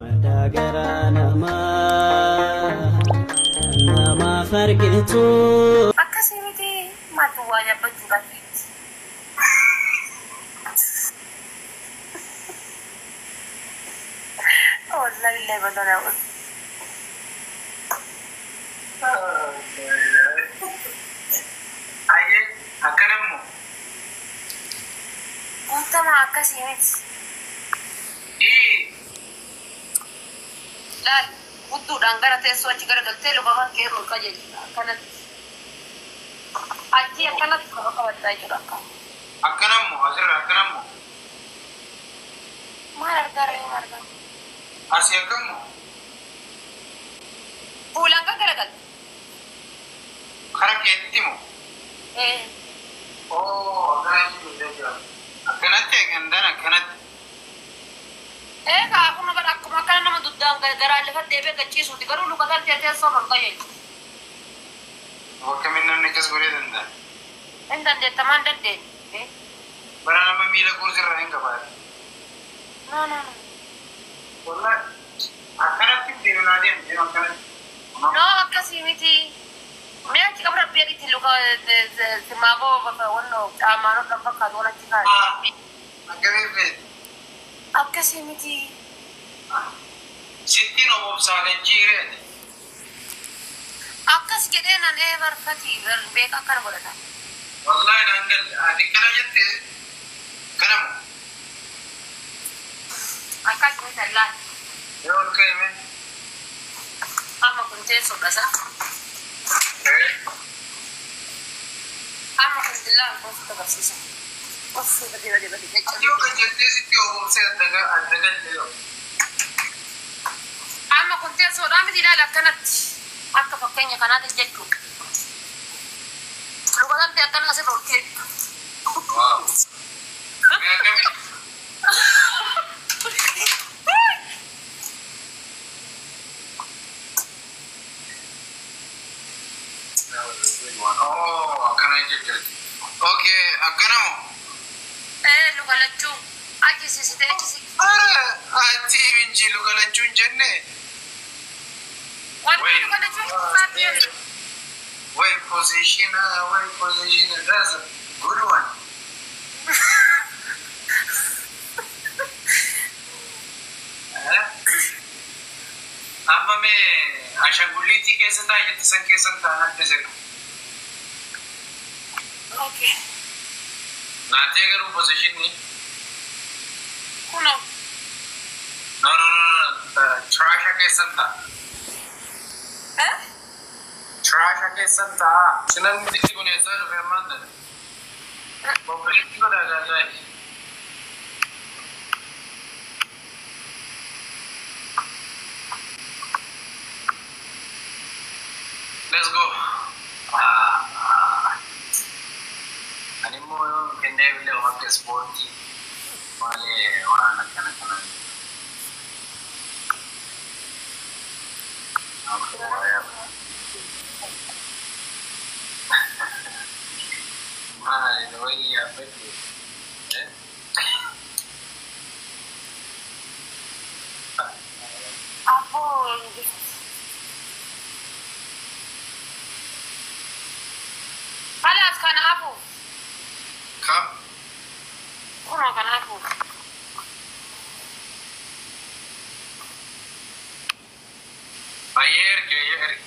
Madaa garaa namaa namaaf argitu. Akkasii miti, maaltu waa yaabbachuudhaaf fiitti. Wallahi illee badana. Ayyee, akkanammoo. Guutamaa, akkasii miti. Ii. Laal, hudduudhaan gara teessoo achi garagaltee luka kan kee ol qajeelchita akkanatti. Achi akkanatti qaba qabattaa jechuudha akka. Akkanammoo asirra akkanammoo. Maal argaa ree, maal argaa? Asii akkammoo. Fuulaan kan garagalte. Kara keetti moo? Ee. Oo, akkanatti jira. Akkanatti gandaan akkanatti. Ee kaa, akkuma bara akkuma akkana nama duddaan garaan lafa deebi'ee gachiisuuti, garuu luka kan kee teessoo ol qajeelcha. Akkamiin namni akkas godhee danda'a? Hin dandeettamaa, hin dandeenye. Bara nama miila kuusirraa hin qabaate. No, no, no. Wallahi akkanatti deemnaa deemu akkanatti. No, akkasii miti. Mee achi qabra rabbii luka simaagoo wanno caamaan kan fakkaatu waan achi kaa'e. Akkamii feeti? Akkasii miti. Sittiin obobsaa kan jiireeti. Akkas jedhee nan ee barfati beeka akkana godhata. Wallahi naan galle. Ati kana jette kanamu. Akkas miti, allaah. Yoo ol ka'e. Amma kun teessoodha sa. Amma kun dillaan kun sitti agarsiisa. Uffii, badii badii badii jecha. Ati yoo kan jettee sitti obobsee adda galle yoo. Amma kun teessoodhaa miti, ilaali, akkanatti. Akka fakkeenya kanaati jechuudha. Luka kan ta'e akkana asirra ol keettu. Wow. Mee akkamii? That was a good one. Oh, akkana jechuudha. Okay, akkanamoo? Ee, luka lachuu achi sisitee achi si. Ara, ati minji luka lachuun jenne. Wanti luka lachuu baay'ee. Wait, position, wait, position. That's a good one. Eh? Amma mee ashaangulliitii keessa taa'e san keessan taa'an sirna. Okay. Naatee garuu position. Kunoo. No, no, no, no. Traasha keessan ta'a. Eh? Traasha keessan ta'a. Sinan miti kun eessaa dhufe ammaan tana? Obboleettii godhaa gaazaa. Let's go. Ani immoo yoo kennee illee akka ispoortii malee waan akkana kana. Maali wayii yaabbadde? Abboo. Kalaas kana hafu. Kam? Kunoo kana hafu. Baay'ee erge, baay'ee erge.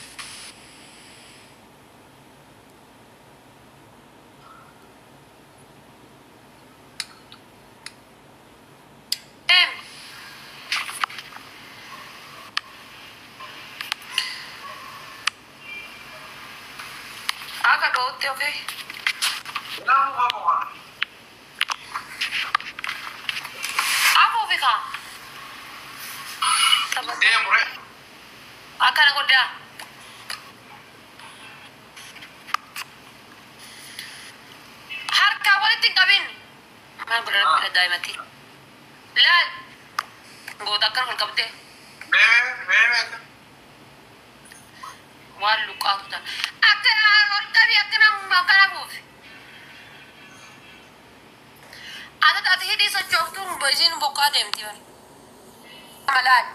Deemi. Akka dhootti ofii. Laamu qaba. Afuufi kaa. Deemu re. Akkana guddaa. Harkaa walitti hin qabin. Maal godha rabbi daa'imatti? Laal. Goota akkana ol qabdee. Mee mee mee. Waan luqqaatu ta'a. Akka ol qabi, akkana akkana fuufi. Ati hidhii sochooftuun isiin bokkaa deemti. Laal.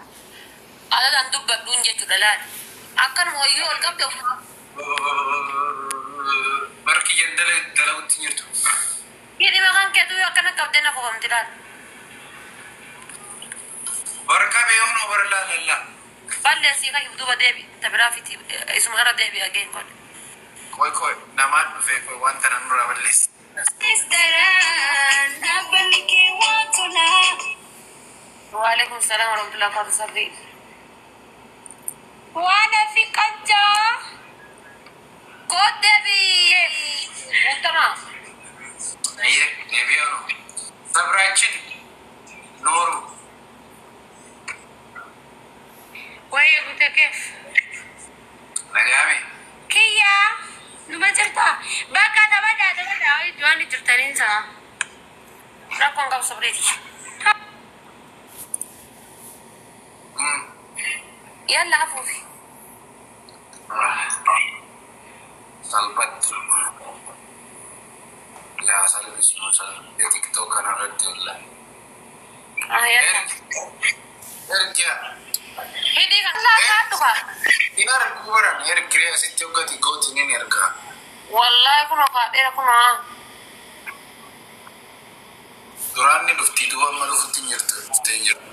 Adadaan dubbadhuun jechuudha laal. Akkanuma hoyyuu ol qabda. Barki jendala dalagutti jirtu. Hidhi maqaan keetu akkana qabdee na fufamti laal. Barka beeyuun bara laalallaa. Balleessii kan duuba deebi. Tabiraa fiti isuma irra deebi ageen godhe. Qoy qoy namaan dhufee qoy wanta nan nurraa balleessi. Waalaikum salaam warahmatullahi wabarakatuh sabri. Waan fi qabdaa. Koot deebi. Guutamaa. Ayyee deebi'ee Sabraachin nooru. Wayii guute keef. Nagaame. Kiyyaa numa jirta. Bakka taphataa taphataa waan jirtaniin sana. Rakkoon qabu sabriiti. Yalla afuufi. Salphatti. Laa salphisnu salphee TikTok kanarratti olla. Yalla. Ergiyaa. Hidhii kan laataatu kaa. Hin arguu baran ergiree asitti hoggati gooti nin ergaa. Wallaahi kunoo kaadheera kunoo. Duraan ni dhufti duuba amma dhufutti hin jirtu dhuftee hin jirtu.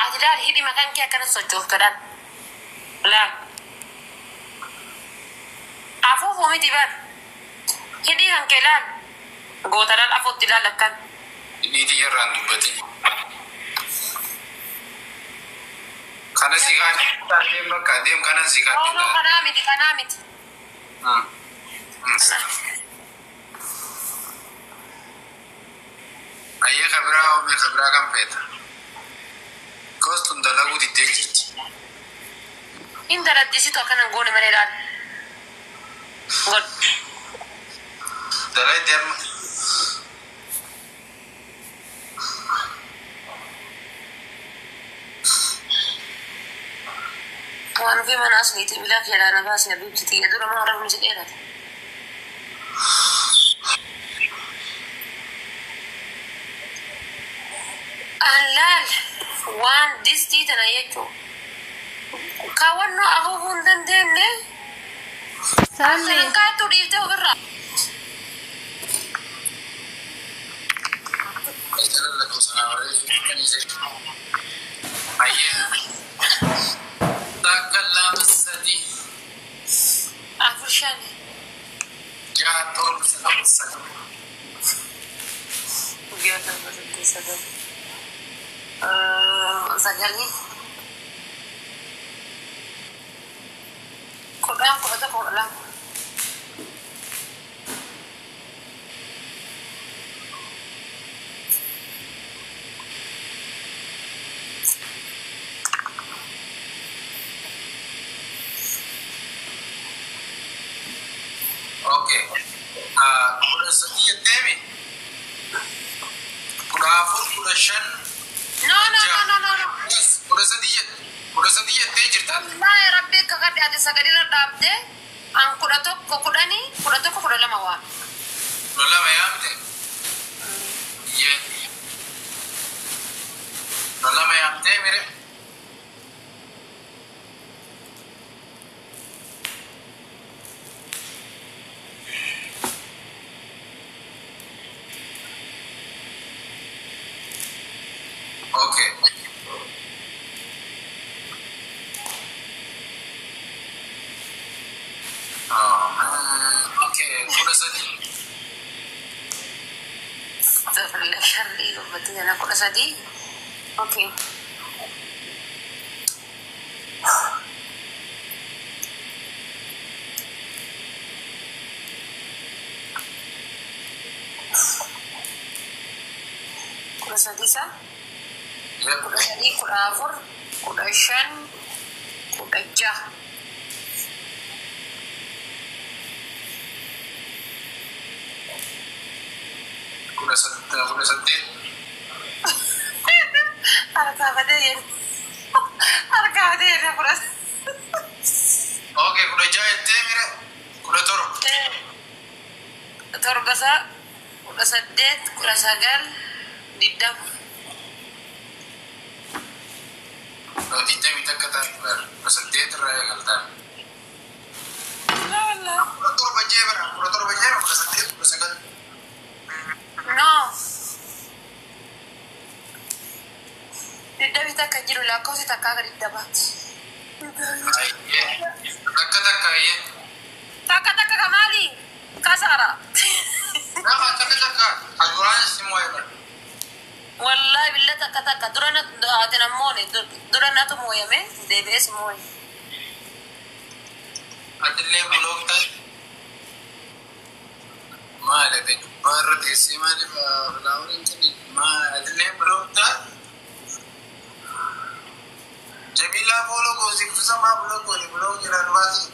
Ati laal hidhi maqaan kee akkana sochooftu laal. Laal. Afuufuu miti bar. Hidhii kan kee laal. Goota laal afuutti laal akkan. Niitii irraan dubbati. Kana si kaadhee deem bakka deem kanan si kaadhee. No, kanaa miti kanaa miti. Ayyee kabiraa oomee kabiraa kan feeta. Gostuun dalaguu diddee jirti. Hin daladdisitu akkana goone malee laal. God. Dalagdi amma. Waan ofii mana asliiti bilaa keelaa na baasee habiibti tiyya dura maa rafni si dheerate. An laal waan distii tana jechuun kaawwannoo afuufuu hin dandeenye. Saalli. Akkanan kaattu dhiiftee ofirraa. Ayyee. Takka lama sadii 4 5. 6 7 8 9. Guyyaa 7 8 9. 9 10 11 12. Okay. 13 jetteemi. 14 15. No, no, no, no, no, no. 13 jette. 13 jettee jirta. Wallaahi rabbi akka kadhe ati sagalirra dhaabdee an 11 10 11 12 waan. 12 yaamte. Iyyee. 12 yaamtee mire. Okay. Oh, man. Okay, 13. Sharrii gurbattii jala 13. Okay. 13 isa? Yep. 13 14 15 16. 18. Harkaa badee jedhe. Harkaa badee jedhe 10. Okay, 16 jettee mire 17. Torbasaa 18, 19, 20. No, 21 taate bara. 18 irraa eegaltaa. 17 jee bara. 17 jee 18, 19. No. 21 jiru lakkoofsi takkaa akka 20ti. Ayyee. Takka takka ayyee. Takka takka ka maali? Kasaara. Nama takka takka. Ajuraan si moo'e bara. Wallahi billa takka takka dura na ati nammoone dura natu mooyame deebi'ee si mooye. Atillee block ta'e. Maali ati gubbaa irra teessee maaliif flowerii hin kennitu? Maali atillee block ta'e? Jamilaa follow goosiftusa maa block goone block jedhaan baasii.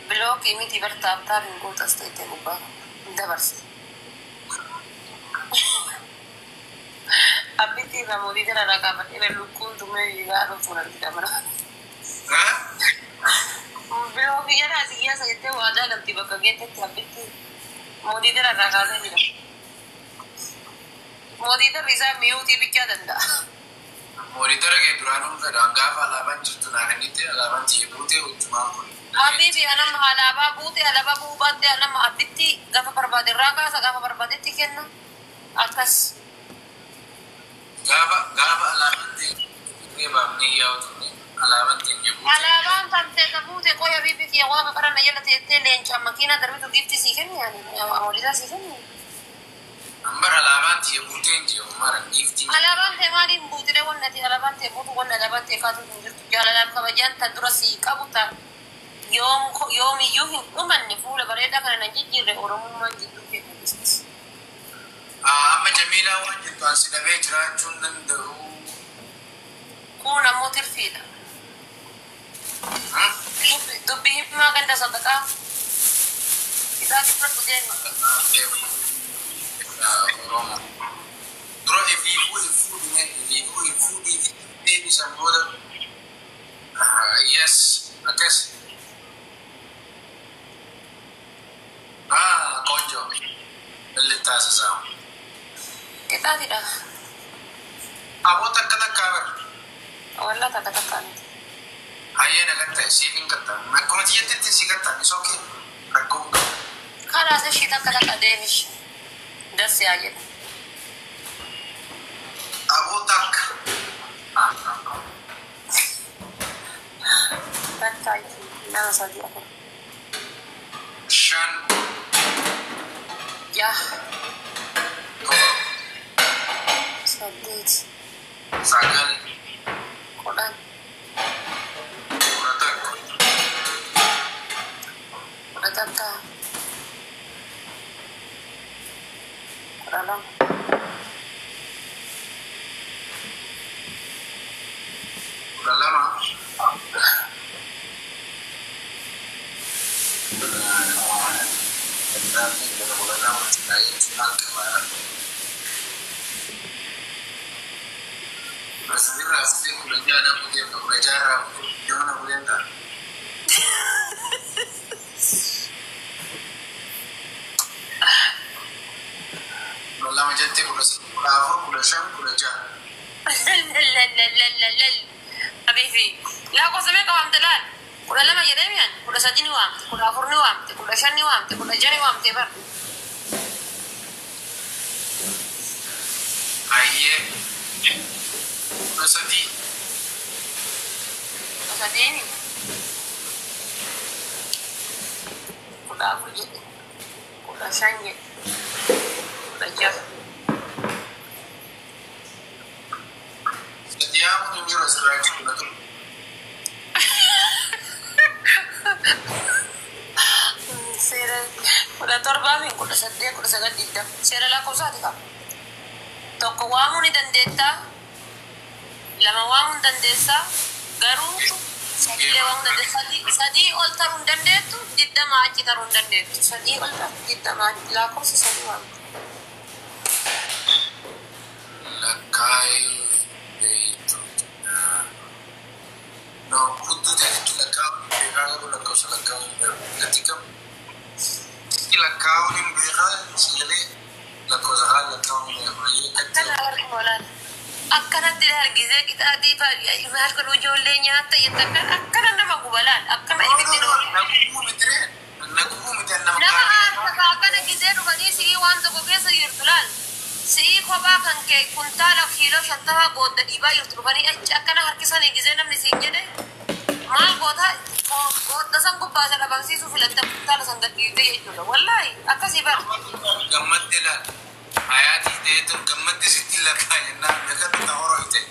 Blockii miti bar tap tap hin gootas ta'e gubbaa dabarse. Abbitti irraa mootii jala irraa kaafadhee lukkuun tumee dhiigaa dhuftuun argita mana. Blockii jala asii keessa jettee waadaa galti bakka geettetti abbitti mootii jala irraa kaasee jira. Mootii tarri isaa miyuutii bichaa danda'a. Monitor kee duraanuu fedhaan gaafa alaabaan jirtu naa kennitti alaabaan tiyya buutee hojjumaan kun. Habibi anama alaabaa buute alaabaa bu'uu baatte anama abbitti gaafa barbaade irraa kaasa gaafa barbaadetti kenna akkas. Gaafa alaabaan teenya baafnee yaa'u turre alaabaan teenya buute. Alaabaan kan ta'e buute qoya habibi kiyya waaqa qarana jala teettee leenca makiinaa darbitu gifti sii kenni ani holisaa sii kenni. Ambar alaabaan tiyya buuteen jiru mara giftiin. Alaabaan ta'e maaliin buutire wannati alaabaan ta'e buutu wanna alaabaan ta'e kaatu hin jirtu jaalalaan kabajaan ta dura sii qabu ta yoom yoomiyyuu hin dhumanne fuula bareedaa kana nan jijjiirre oromummaan jidduu keenya jirti. Amma Jamiilaa waan jettu ani si dhabee jiraachuu hin danda'u. Kun ammoo tirfiidha. Dubbi himaa ganda sadaqaa. Isaa fudhadhu deemi. Oromoo. Dura ifiifuu hin fuudhine ifiifuu hin fuudhii deebisan booda. Yes, akkas. Ah, ቆንጆ ልታዘዛው Qixaatidha. Aboo takka takkaa bara. Wallaa takka takkaa miti. Hayyee na gatta isiin hin gatta. Akkuma tiyyattetti si gatta. Is okay. Rakkoo hin qabu. Kalaas ishii takka takka deemish. Das yaa jedhu. Aboo takka. Takka lama sadii afur. Shan. Jaha. Torba. Saddeet. Sagal. 10. 11. 11. 12. 12. 13rraa fuutee 16 na buutee 16rraa fuutee 20 na buuteen ta'a. 12 jettee 13, 14, 15, 16. Habibi. Lakkoofsa meeqa waamte laal? 12 jedhee mi'an 13 ni waamte 14 ni waamte 15 ni waamte 16 ni waamte bar. Hayyee. 13. 13. 14 jedhe 15 jedhe 16. Sadii haamuun hin jiru asirraa jechuudha. 17. Seera 17 fi 18 19 20 seera lakkoofsaati qaba. Tokko waamuu ni dandeettaa lama waamuu ni dandeessaa garuu sadiilee waamuu dandeessa sadii ol taruu hin dandeettu 20 achi taruu hin dandeettu sadii ol taru 20 lakkoofsa sadii waamtu. Lakkaa'ee. Akkanatti hargisee qixaatii maal godhu ijoollee nyaatta jetta akkana nama gubalaan akkana ibiddi Na gubuu miti ree. Na gubuu miti nama nama gaarii. aarsa akkana gisee dhufanii si'ii waan tokko keessa jirtu laal. Si'ii kophaa kan kee kuntaala kiiloo 50 goodda dhiibaa jirtu dhufanii achi akkana harkisanii gisee namni siin jedhe maal goota goodda san gubbaa isa dhabamsiisuu filatta kuntaala san gad dhiibdee jechuudha. Wallaahi akkasii bara. Gammadde laal. Hayaatii ta'ee tun gammadde sitti lakkaa jennaan meeqa ta'u horoo ta'e.